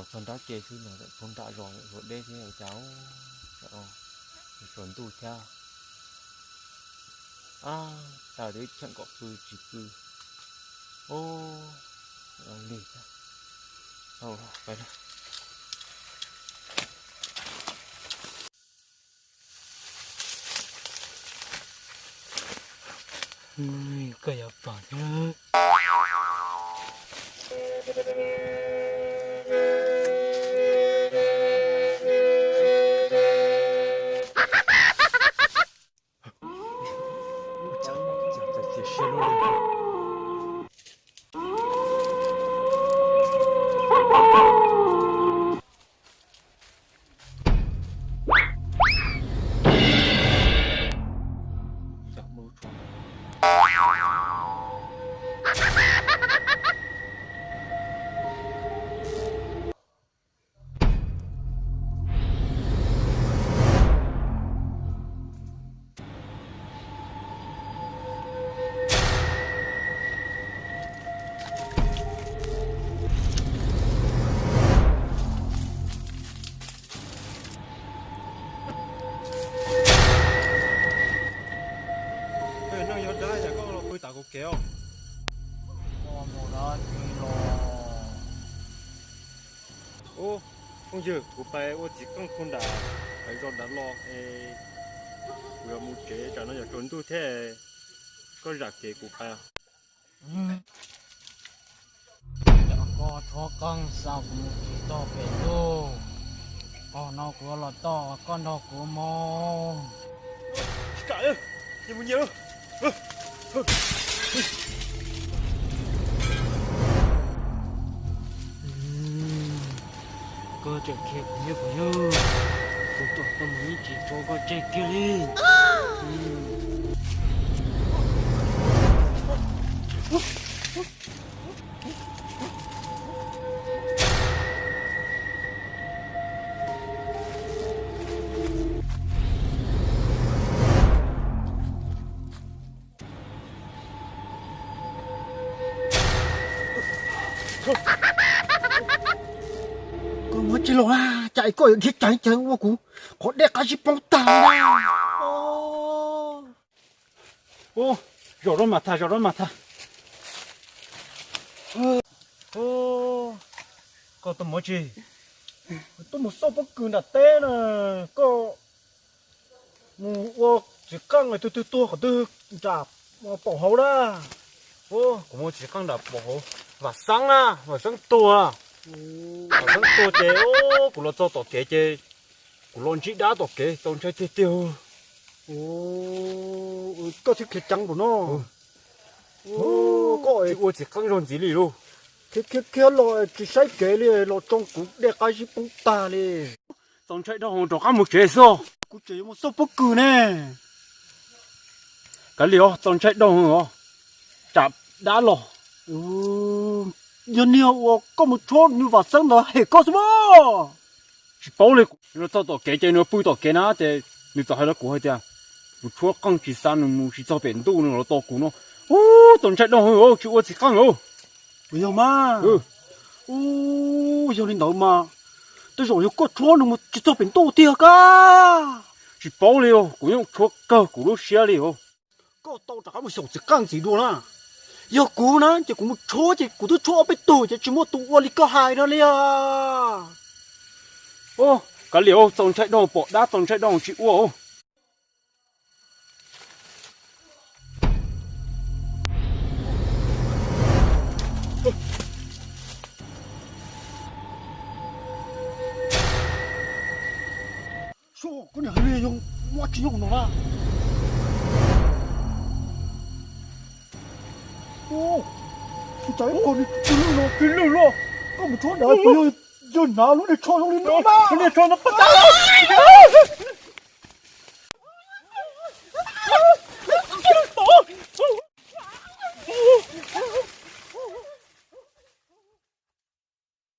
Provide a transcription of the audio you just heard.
Txog nrab ke xwb no, txog nram zos ua deb thiab ua cas, tsaus ntuj thiab. Ab, tag li cheem kom pw tsis pw. Ub, lig thiab. Pais. Koj yuav pom thiab. Koj yog neeg yog dab es koj los pw tom kuv kev os? Koj mus dab tsi los? Ub, phooj ywg, kuv pais ua txiv qeej puag nram zos nrad los es kuv yuav mus tsev, tsam no yuav tsaus ntuj thiab, koj zam kev kuv pais. Yog koj tshuab qeej xa kuv mus tsis txog pem ntuj, qhov no kuv yuav los toj, koj nrog kuv mus. Tsis kam, cia mus nyias. Koj tseem khiav kuv nyob puas yog? Kuv tuaj tau mus ib tsis tso koj tseg kiag li. Koj muab tsis los na, cas es koj yuav dhia ceev ceev ua kuv qhov dej qab zib poob tag li na. Ub, zaum rau mas thas, zaum rau mas thas. Koj tuaj mus tsi? Tuaj mus xauj pob kws nram teb na. Koj mus ua txiv qeej twg twg tuag qhov twg nram pom hauv na? Kuv mus txiv qeej nram pom hauv, Vam Xeeb na, Vam Xeeb tuag. Vam Xeeb tuag ces kuv los txog tom kev ces kuv los ntsib dab tom kev txaus ntshai tiag tiag. Koj thiaj khiav ceev npaum no. Koj tsis ua txiv qeej zog ntxiv li lauj. Khiav khiav khiav los tsis saib kev li, los tsoo kuv dej qab zib poob tag li. Txaus ntshai dhau, rov qab mus tsev xwb. Kuv tseem yuav mus xauj pob kws ne. Kav liam os, txaus ntshai dhau os, tsam dab los. Yog niag uas koj mus tshuab nws Vam Xeeb ntawd hem koj xwb mas. Tsis paub li, nws los txog tom kev ces nws pw tom kev na ces nws txawm hais rau kuv hais tias kuv tshuab qeej tsis xa nws mus tsis txog pem ntuj nws los tos kuv no. Ub, txaus ntshai dhau os, tsis ua txiv qeej os. Puas yog mas? Ub, yog li ntawd mas tej zaum yog koj tshuab nws mus tsis txog pem ntuj tiag kab. Tsis paub li os, kuv yeej tshuab kawg kuv lub siab li os. Koj tau rov qab mus xyaum txiv qeej ntxiv dua na. Yog kuv na ces kuv mus tshuab ces kuv twb tshuab ob peb tug ces tsis muaj tus ua li koj hais no li os. Kav liam os, txaus ntshai dhau, pom dab txaus ntshai dhau tsis ua os. Koj niam hais li yog muaj tsis yog no na. Ub, kuv tsam ib qho ni tsis lwj no, tsis lwj los. Koj mus tshuab ntawd puas yog, yog hnav lub niag tsho zoo li no na. Lub niag tsho no pas tas.